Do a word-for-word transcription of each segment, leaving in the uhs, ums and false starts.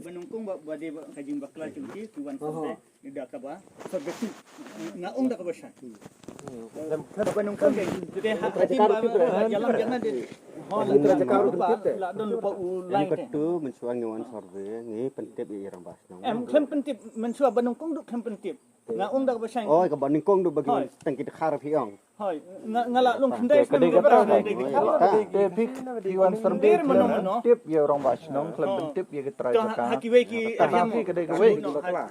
Ba nyngkong ba, ba dei ba ka jingbakla jong ki, ki wan survey, da kaba survey tip. Nga ong da kaba shai. Ba nyngkong ke, te ha, ha, tim ba, ba, ïalam jana de. Hon, la don lypa u lai te. Em, katu, mynshuwa ngi wan survey, ngi pyntip ïa i rangbah shnong. Em, khlem pyntip, mynshuwa ba nyngkong duk khlem pyntip. Nga ong da kaba shai. Oi, kaba nyngkong duk ba ki wan tang ki dkhar phi ong. Hoi, nga, nga la long khyndai snem ka dei ka tang. Te phi, phi wan survey khlem pyntip ïa u rangbah shnong, khlem pyntip ïa ka trai jaka. Ha kiwei ki area mo. Ka dei kawei.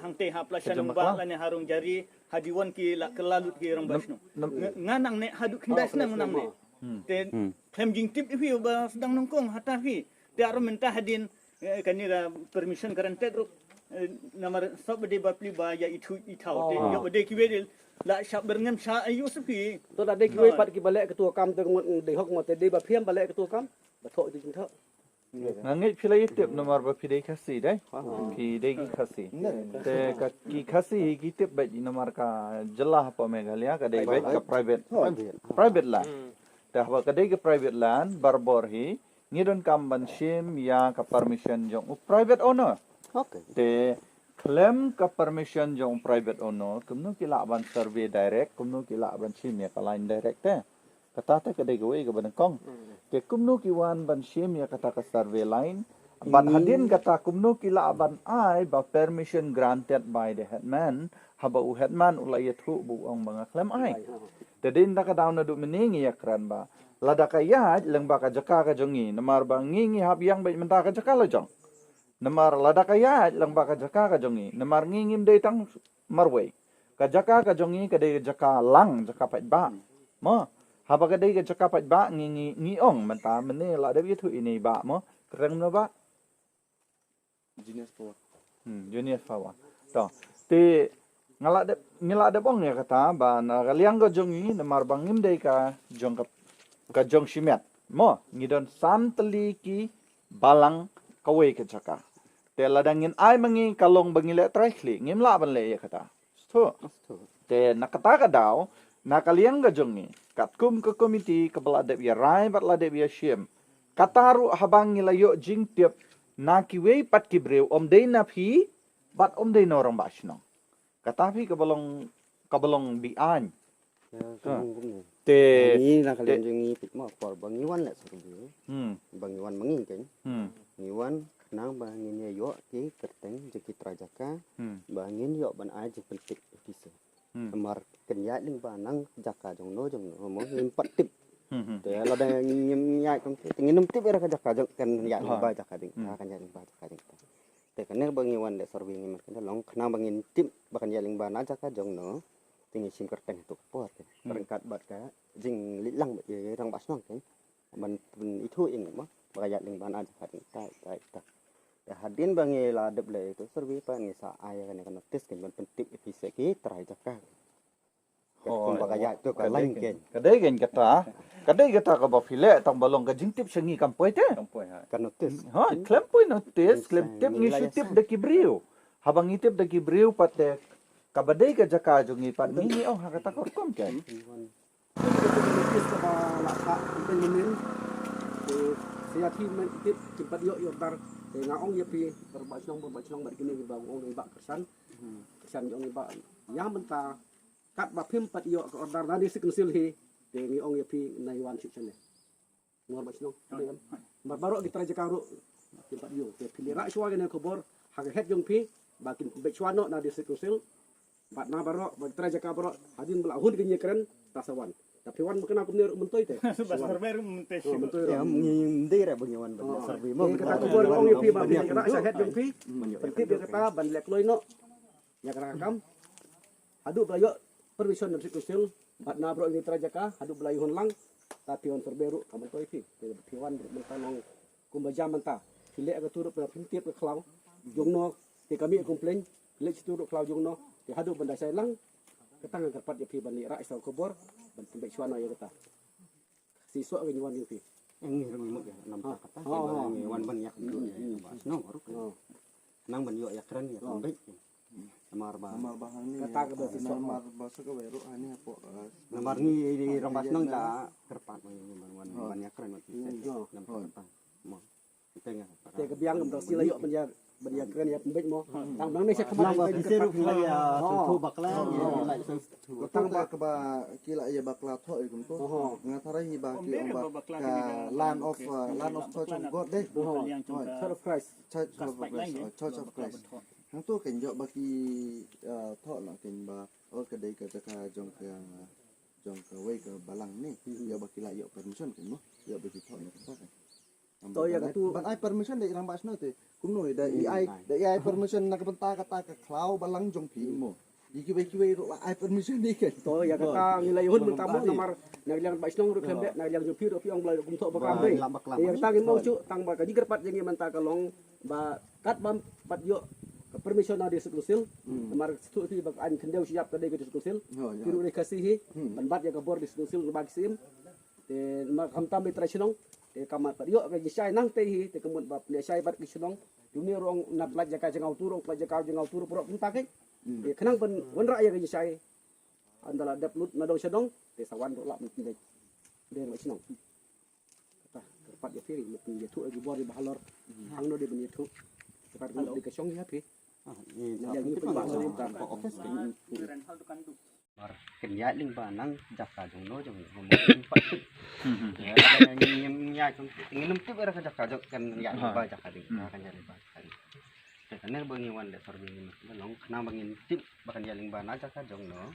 Hangte ha Plashan Nongbah lane ha Rong Jari, ha Diwon ki la kylla lut ki rangbah shnong. Nga nang ne haduh khyndai snem nang ne. Te khlem jingtip ïa phi ba sdang nyngkong hata phi. Te aro mynta hadien, eh, kane ka permission granted ruh, eh, namar sop ba dei ba pli ba ïa ithuh ithaw. Te ïa ba dei kiwei de la shah byrngem shah ayu sa phi. To da dei kiwei pat kiba leh katu ka kam te ngut dei hok mo te dei ba phi ïam ba leh katu ka kam. Ba thoh itu jingthoh. Nga ngeit phi la ïa tip namar ba phi dei Khasi dei. Phi dei ki Khasi. Te ka ki Khasi ki tip beit namar ka jylla hapoh Meghalaya ka dei beit ka private. Private. Private land. Te haba ka dei ka private land, barabor hi, ngi donkam ban shim ïa ka permission jong u private owner. Te khlem ka permission jong u private owner, kumno ki lah ban survey direct, kumno ki lah ban shim ïa ka line direct te. Kata te ka dei kawei kaba nyngkong. Te kumno ki wan ban shim ïa kata ka survey line, bad hadien kata kumno ki lah ban ai ba permission granted by the headman, haba u headman u la ïathuh ba u ong ba nga khlem ai. Te dei na ka daw naduh mynne ngi ïakren ba lada ka ïaid lyngba ka jaka ka jong ngi, namar ba ngi ngi hap ïeng beit mynta ka jaka la jong. Namar lada ka ïaid lyngba ka jaka ka jong ngi, namar ngi ngim dei tang marwei. Ka jaka ka jong ngi ka dei ka jaka lang, jaka paidbah. Mo, haba ka dei ka jaka paidbah ngi ngi ngi ong mynta mynne la dep ïathuh ine i bah mo, kyrteng mano bah? Junius Power. Hmm, Junius Power. To, te nga la dep, ngi la dep ong ïa kata ba na ka liang ka jong ngi namar ba ngim dei ka jong ka, ka jong shimet. Mo, ngi don san tylli ki balang kawei ka jaka. Te lada ngin ai ma ngi ka long ba ngi leh trai khlieh, ngim lah ban leh ïa kata. Sthu. Te na kata ka daw, na ka liang ka jong ngi, katkum ka komiti kaba la dep ïa rai bad la dep ïa shim. Kata ruh haba ngi la ïoh jingtip na kiwei pat ki briew, ym dei na phi bad ym dei na u rangbah shnong. Kata phi kaba long, kaba long biang. Te ngi na ka liang jong ngi peit mo por ba ngi wan leh survey. Hmm. Ba ngi wan ma ngi kein. Hmm. Ngi wan khnang ba ngin ïa ïoh ki kyrteng jong ki trai jaka. Hmm. Ba ngin ïoh ban ai jingpyntip ïa ki se. Hmm. Namar kan ïaid lyngba nang jaka jong no jong no mo ngim pat tip. Hmm, hmm. Te lada ngim ïaid tang te ngin ym tip ïa ka jaka jong kan ïaid lyngba jaka jong ka, kan ïaid lyngba jaka jong ka. Te kane ba ngi wan leh survey ngi man kane long khnang ba ngin tip ba kan ïaid lyngba na jaka jong no. Te ngi shim kyrteng ha tu ka por te. Hmm. Ryngkat bad ka jingleit lang bad ïa rangbah shnong te. Ban pynithuh ïa ngi mo ba ka ïaid lyngba na jaka jong ta ta ta. Te hadien ba ngi la dep leh ïa tu survey pat ngi sa ai ïa kane ka notice kan ban pyntip ïa phi se ki trai jaka. Kumba ka ïaid tu ka lain kein. Ka dei kein kata. Ka dei kata kaba phi leh tang ba long ka jingtip sha ngi kam poi te. Kam poi ha. Ka notice. Ha, khlem poi notice, khlem tip ngi shu tip da ki briew. Haba ngi tip da ki briew pat te kaba dei ka jaka jong ngi pat ngi ngi ong ha kata ka rukom kein. Notice kaba la phah kein mynnin. Te sa ïa phi men tip kim pat ïoh ïoh dar. Te nga ong ïa phi rangbah shnong rangbah shnong bad kine kiba ong ïa ba kyrsan. Kyrsan ong ïa ba ïa mynta. Katba phim pat ïoh ka order na District Council hi, te ngi ong ïa phi nai wan shuh shane. Ngor ba shnong. Mar baroh ki trai jaka ruh kim pat ïoh. Te phi leh rah shuwa kane khubor ha ka head jong phi ba kin beit shuwa noh na District Council. Bad na baroh ba ki trai jaka baroh hadien ba la hun kin ïakren ta sa wan. Ta phi wan ba kane kumne ruh myntoi te. Ba survey ruh myntoi. Ngi ym dei re ba ngi wan ba survey mo. Kata khubor ong ïa phi ba phi leh rah sha head jong phi. Pyntip ïa kata ban leh kloi noh. Ïa kata ka kam. Haduh ba la ïoh permission na District Council bad na baroh ki trai jaka haduh ba la ïoh hun lang. Ta phi wan survey ruh ka myntoi phi. Te phi wan ruh mynta long kumba jam mynta. Phi leh ka tu ruh phi tip ka khlaw jong no. Te ka mih complain phi leh tu ruh khlaw jong no. Te haduh ban da shai lang. Kata nga kyrpad ïa phi ban leh rah sa khubor ban pynbeit shuwa noh ïa kata. Shisha ka ngi wan ïa phi. Ngi ruh ngi mut ïa nam ta kata. Ngi wan ban ïa kynduh ïa ba shnong ruh. Nang ban ïoh ïa kren ïa kynduh. Namar ba. Namar ba hangne kata ka ba shisha. Namar ba sa ka wei ruh hangne hapoh. Namar ngi rangbah shnong da kyrpad ngi ban wan ban ïa kren ïa phi. Nam ta kata. Mo. Te ka biang kam da sila ïoh ban ïa Ban ïa kren ïa pynbeit mo. Tang nang ne sha khmat. Nang ba phi shu ruh phi la ïa sngewthuh bakla, ïa la sngewthuh. Tang ba kaba ki la ïa bakla thoh ïa kumto. Nga tharai hi ba ki ong ba ka land of, uh, land of Church of God de. Church of Christ. Church of Christ. Oh, Church of Christ. Hangto kan jop ba ki, uh, thoh la kan ba, oh, ka dei ka jaka jong ka, jong kawei ka balang ne. Ïa ba ki la ïoh permission kan mo. Ïa ba ki thoh na kata kan. To ïa katu ban ai permission da i rangbah shnong te. Kumno da i ai, da i ai permission na ka bynta kata ka khlaw balang jong phi mo. Ïa kiwei kiwei ruh la ai permission ïa ka. To ïa kata ngi la ïoh mynta mo namar na ka liang rangbah shnong ruh khlem bad na ka liang jong phi ruh phi ong ba la kum thoh ba klam dei. Ïa kata ngin ong shuh tang ba ka jingkyrpad jong ngi mynta ka long ba kat bam pat ïoh ka permission na District Council. Namar shuh phi ba ka aiñ khyndew shyiap ka dei ka District Council. Phi ruh dei Khasi hi ban bat ïa ka bor District Council ba ki sim. Te ma khamtam ba i trai shnong te ka mat pat ïoh ka jingshai nangtei hi te ka mut ba pynshai bad ki shnong. Te une ruh ong na pynlait jaka jngai utu ruh, pynlait jaka jngai utu ruh, pynrok kumta keiñ. Te khnang ban wanrah ïa ka jingshai. Ynda la dep lut na dong sha dong te sa wan ruh lah ban pynlait. Dei ruh shnong. Kata kyrpad ïa phi ri mut ïathuh ïa ki bor ri ba halor. Hangno dei ban ïathuh. Kyrpad ïa ka shong ïa phi. Na ïa ngi pynbah sa ïa ka office. Mar kan ïaid lyngba nang jaka jong no jong no mo kan pat tip. Ya kan ïa ngi ïa ngi ïa jong ngi nym tip era ka jaka jong kan ïaid lyngba jaka ding kan ïaid lyngba jaka ding. Te kan ba ngi wan da survey ni ma long khnang ba ngin tip ba kan ïaid lyngba na jaka jong no.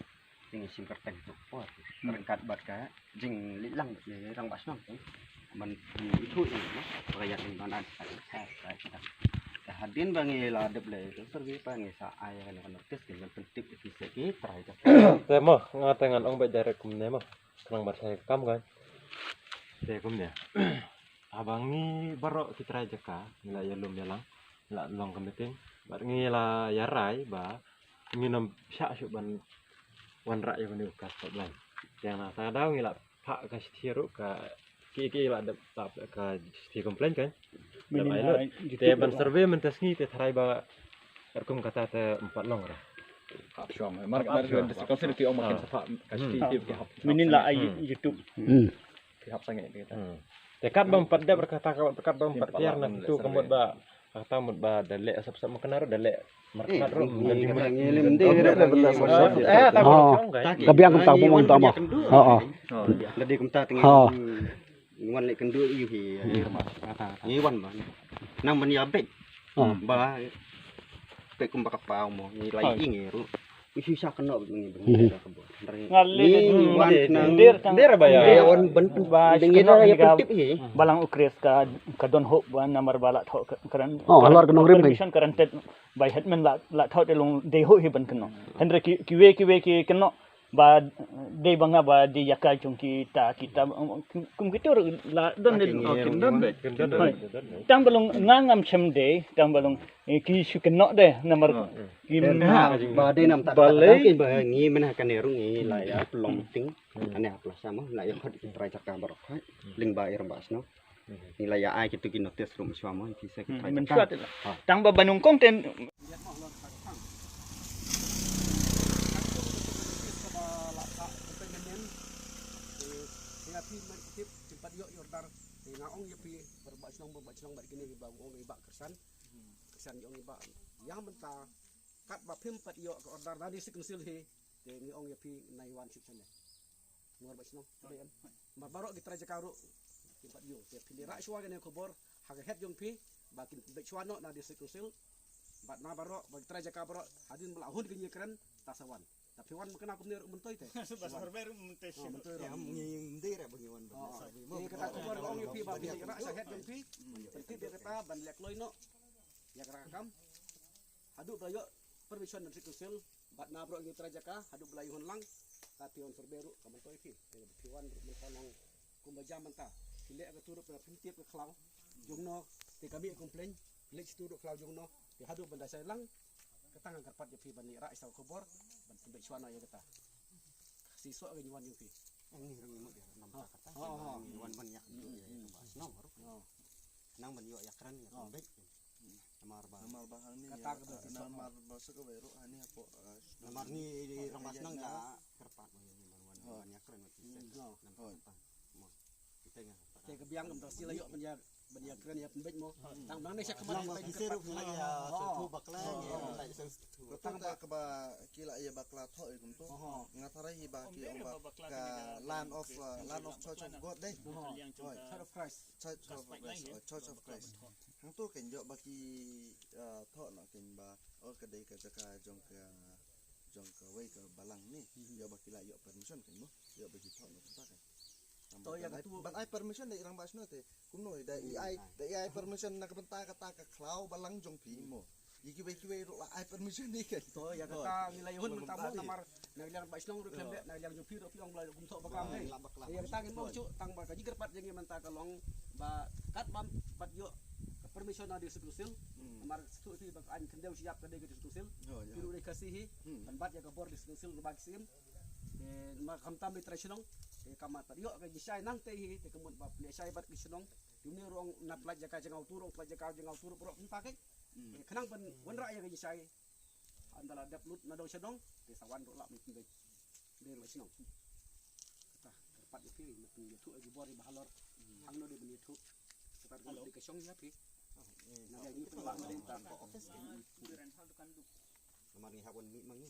Te ngi shim kyrteng tu por. Ryngkat bad ka jingleit lang bad ngi rangbah shnong te. Man ngi ithuh ïa ngi ba ka ïaid lyngba na jaka jong no. Te hadien ba ngi la dep leh ka survey pa ngi sa ai ïa ka notice kan pyntip ïa ki se ki trai jaka. Te mo nga te ngan ong beit direct kumne mo. Khnang ba sa ïa ka kam kan. Te kumne. Haba ngi baroh ki trai jaka ngi la ïalum ïalang, ngi la long ka meeting bad ngi la ïarai ba ngin ym shah shuh ban wanrah ïa une u cast of blind. Te na kata ka daw ngi la phah ka shithi ruh ka ki ki la dep phah ka shithi complaint kan. Te ban survey mynta sngi te tharai ba kum kata te ym pat long ra. Phah shuwa mar ka District Council ki ong ma kin sa phah ka shithi ki hap. Mynnin la ai YouTube. Ki hap sangeh kita. Te kat bam pat dep kata ka kat bam pat tiar na tu ka mut ba kata mut ba da leh sap sap ma kena ruh da leh mar kena ruh da leh. Ngi lim de da ba leh sap sap. Eh ta ka biang kumta bum kumta ma. Ha ha. Da de kumta teng. Ha. Ngi wan leh kynduh ïa hi. Ngi wan ba nang ban ïa beit. Ba beit kumba ka paw mo ngi lai ing ruh. Ngi shu sha kynnoh ngi ban ngi wan nang der ba ïa wan ban ngi da ïa pyntip hi. Balang u Kris ka ka don hok ba namar ba la thoh kren. Oh halor ka nongrim permission granted by headman la la thoh te long dei hok hi ban kynnoh. Hynrei ki kiwei kiwei ki kynnoh. Ba dei ba nga ba dei ïa ka jong kita kita kum kito ruh la don dei. Tang ba long nga ngam shem dei tang ba long ki shu kynnoh dei namar ki ba dei nam ta ba ngi mynha kane ruh ngi la ïa pynlong meeting. Ane ha pla sama la ïa khot ki trai jaka baroh lyngba i rangbah shnong. Ngi la ïa ai kito ki notice ruh mynshuwa mo ki sa ki trai jaka. Tang ba ba nyngkong ten. Nga ong ïa phi ba rangbah shnong ba rangbah shnong ba kine ba ong ïa ba kyrsan. Kyrsan ong ïa ba ïa mynta kat ba phim pat ïoh ka order na District Council hi. Te ngi ong ïa phi nai wan shu channel. Ngi wan ba shnong ba em. Ma baroh ki trai jaka ruh ki pat ïoh te phi li rah shuwa kane khubor ha ka head jong phi ba kin beit shuwa noh na District Council. Bad na baroh ba ki trai jaka baroh hadien ba la hun ka ngi kren ta sa wan. Ta phi wan ma kena kumne ruh myntoi te. Ba sa wer myntoi. Myntoi ruh. Ngi ngi re ba ngi wan ba. Te kata khubor ong ïa phi ba phi li rah sha head jong phi. Phi tip ïa kata ban leh kloi noh. Ïa kata ka kam. Haduh ba ïoh permission na District Council bad na baroh ngi trai jaka haduh ba la ïoh lang. Ta phi wan survey ruh ka myntoi phi. Phi wan ruh mynta nong kumba jam mynta. Phi leh ka tu ruh phi tip ka khlaw jong no te ka mih complain. Phi leh tu ruh khlaw jong no te haduh ban da sai lang. Kata nga kyrpad ïa phi ban ïa rah sa khubor ban pynbeit shuwa noh ïa kata. Si soh ka ngi wan ïa phi. Ngi wan ban ïa ka ba shnong ruh. Nang ban ïoh ïa kren ïa pynbeit. Namar ba namar ba hangne kata ka ba namar ba sa ka wei ruh hangne hapoh. Namar ngi rangbah shnong ka kyrpad mo ngi ban wan ban ïa kren mo ki se. Namar kata mo. Kita nga. Te ka biang kam da sila ïoh ban ïa Ban ïa kren ïa pynbeit mo. Tang ba nang ne sha khmat ban pynbeit. Shisha ruh phi la ïa sngewthuh bakla, ïa ban lait sngewthuh. Tang ba kaba ki la ïa bakla thoh ïa kumto. Nga tharai hi ba ki ong ba ka land of, uh, land of Church of God dei. Church of Christ. Church of Christ. Oh, Church of Christ. Hangto kan ïoh ba ki, uh, thoh noh kan ba, oh, ka dei ka jaka jong ka, jong kawei ka balang ne. Ïoh ba ki la ïoh permission kan mo. Ïoh ba ki thoh noh kumta kan. To ïa katu ban ai permission da i rangbah shnong te. Kumno da i ai, da i ai permission na ka bynta kata ka khlaw balang jong phi mo. Ïa kiwei kiwei ruh la ai permission ïa ka. To ïa kata ngi la ïoh mynta mo namar na ka liang rangbah shnong ruh khlem bad na ka liang jong phi ruh phi ong ba la kum thoh ba kam. Ïa kata ngin mo shu tang ba ka jingkyrpad jong ngi mynta ka long ba kat bam pat ïoh ka permission na District Council. Namar shu phi ba ka aiñ khyndew shi ïap ka dei ka District Council. Phi ruh dei Khasi hi. Ban bat ïa ka bor District Council ba ki sim. Te ma khamtam i trai shnong te ka mat pat ïoh ka jingshai nangta hi te ka mut ba pynshai bad ki shnong. Te une ruh ong na pynlait jaka jong nga utu ruh, pynlait jaka jong nga utu ruh, ruh kumta keiñ. Te khnang ban wanrah ïa ka jingshai. Ynda la dep lut na dong sha dong te sa wan ruh lah mei pynbeit. Dei ruh shnong. Kata kyrpad ïa phi na pynïathuh ïa ki bor ïa ba halor. Hangno dei ban ïathuh. Kata ka mut dei ka shong ïa phi. Na dei ngi pynbah ma dei ta. Namar ngi hap wan mih ma ngi.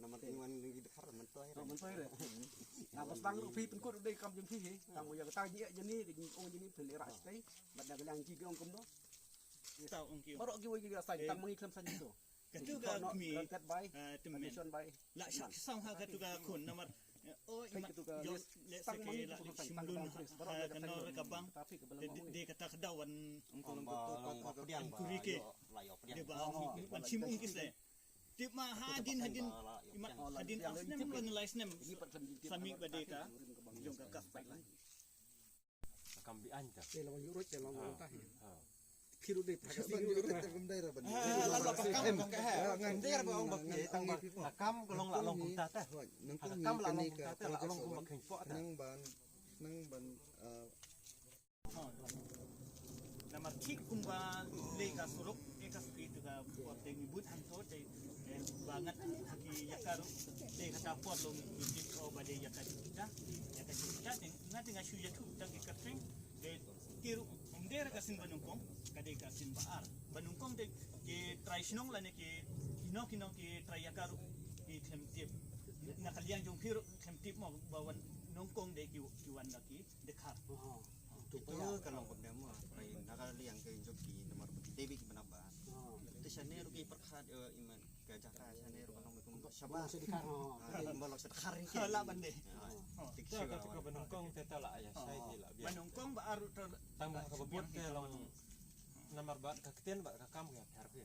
Namar ngi wan ngi dkhar mynta hi. Mynta hi. Na ba sdang ruh phi pynkut ruh dei kam jong phi hi. Tang mo ïa kata ngi ïa jani dei ngi ong jani phi leh rah stai. Bad na ka liang ki ki ong kumno. Baroh ki wei ki la sign tang ma ngi khlem sign to. Katu ka kmie, granted by, ah, tymmen. Permission by. La shah sam ha katu ka khun namar. Oh, i mat katu ka yo, list. Let's say ke la shim lun ha ka nor ka bang. De, de kata ka daw wan. Ong ba long ba pdiang ba. Kuri ke. Yo, la yo pdiang. De ba wan shim ung kis le. Tip ma hadin, hadin, i mat hadin asnem wan lai snem. Sami ba de ka jong ka kas pipeline. Ka kam bi aiñ ta. Te long ruh te long ta. Phi ruh dei ta ka kam dei ra ban. Ha, la la ba kam ka ha. Dei ra ba ong ba phi tang ba ka kam ka long la long kumta ta. Ka kam la long kumta ta la long kumba kheiñ poh ta. Nang ban nang ban. Namar thik kumba lei ka surok e ka spi tu ka por te ngi but han to te ba ngat ha ki ïa ka ruh te kata por long ngi tip o ba dei ïa ka kita ïa ka kita te nga te nga shu ïathuh tang ki ka tring te ki ruh ym dei ka sien ba nyngkong ka dei ka sien ba ar ba nyngkong te ki trai shnong lane ki kino kino ki trai ïa ka ruh ki khlem tip na ka liang jong phi ruh khlem tip mo ba wan nyngkong dei ki ki wan da ki dkhar. Tu ka long kumne mo, pai na ka liang ka jong ki namar ba ki dei ki bnai ba. Te shane ruh ki pyrkhat, eh, i mat ka jaka shane ruh ka long kum shabar. Ba long sha dkhar ki. La ban dei. Te ka tu ka ba nyngkong te ta la ïa shai ki la bia. Ba nyngkong ba ar ruh ta. Tang ba ka ba bud te long namar ba ka ktien ba ka kam ka thar phi.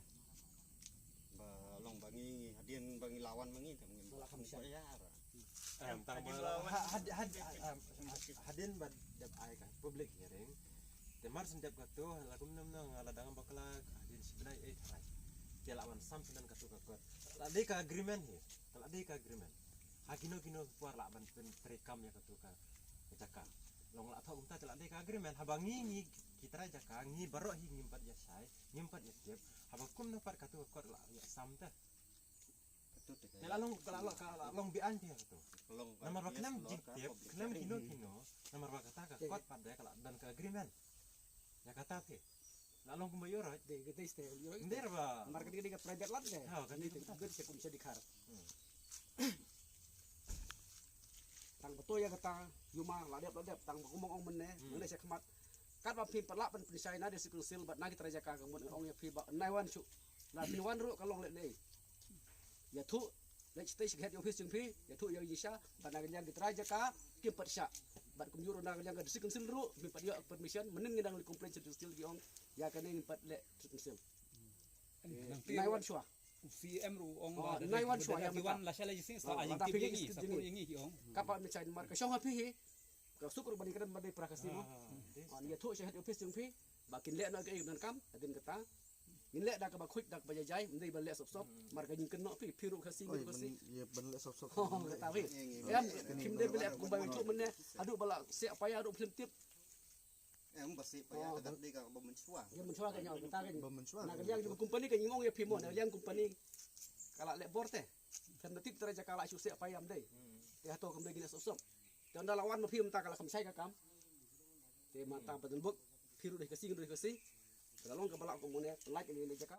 Ba long ba ngi hadien ba ngi la wan ma ngi te ngi la kham shah. Em, tang ba la had had had em, hadien ba dep ai ka public hearing. Te mar syn dep ka to la kum nam na nga la dang bakla hadien shi bnai eh tharai. Te la wan sam syn ka to ka kot. La dei ka agreement hi. La dei ka agreement. Ha kino kino por la ban pyn treikam ïa ka to ka jaka. Long la thoh kumta te la dei ka agreement. Haba ngi ngi ki trai jaka ngi baroh hi ngim pat ïa shai, ngim pat ïa tip. Haba kum na pat ka to ka kot la ïa sam te. Te la long, la long, la long bi aiñ te ka to. Namar ba khlem jingtip, khlem kino kino, namar ba kata ka kot pat de ka la don ka agreement. Ïa kata te. La long kumba ïoh roi. De ka te ste ïoh. Nder ba. Namar ka dei ka private land de. Ha, ka dei ka. Ka dei kum sha dkhar. Tang ba to ïa kata, ïuma la dep la dep tang ba kumba ong mynne, mynne sha khmat. Katba phin pat lah ban pynshai na District Council bad na ki trai jaka ka mut ong ïa phi ba nai wan shu. La phin wan ruh ka long leh nei. Ïathuh leit sha stage ka head office jong phi, ïathuh ïa ka jingshisha, bad na ka liang ki trai jaka kim pat shah. Bad kumjuh ruh na ka liang ka District Council ruh kim pat ïoh permission, mynnin ngi dang leit complain sha District Council ki ong ïa kane ngim pat leh District Council. Nai wan shuwa. U C M ruh ong ba nai wan shuwa ïa ki wan la sha la jising sa ajing tip ïa ngi sa pur ïa ngi ki ong. Ka pat mynshai mar ka shong ha phi hi. Ka suk ruh ban ïa kren ban dei pra Khasi mo. Ïathuh sha head office jong phi ba kin leh noh kaei ban kam hadien kata. Ngin leh da kaba khuid da kaba jai jai, ym dei ban leh sop sop. Mar ka jingkynnoh phi, phi ruh Khasi, ngi ruh Khasi. Ïa ban leh sop sop. Kata phi. Em, phim dei ban leh kumba ïathuh mynne haduh ba la seh paia ruh phim tip. Em, ba seh paia ka dei ka ba mynshuwa. Ïa mynshuwa ka ñiaw kata ka. Ba mynshuwa. Na ka liang jong ka company ka ngim ong ïa phi mo, na ka liang company ka la leh bor te. Kan da tip trai jaka la shu seh paia ym dei. Te hato kam dei ngin leh sop sop. Te ynda la wan ma phi mynta ka la kham shai ka kam. Te mynta ba dang bok. Phi ruh dei Khasi, ngan ruh dei Khasi. Ka la long kaba lah kumne, pynlait ïa kane ka jaka.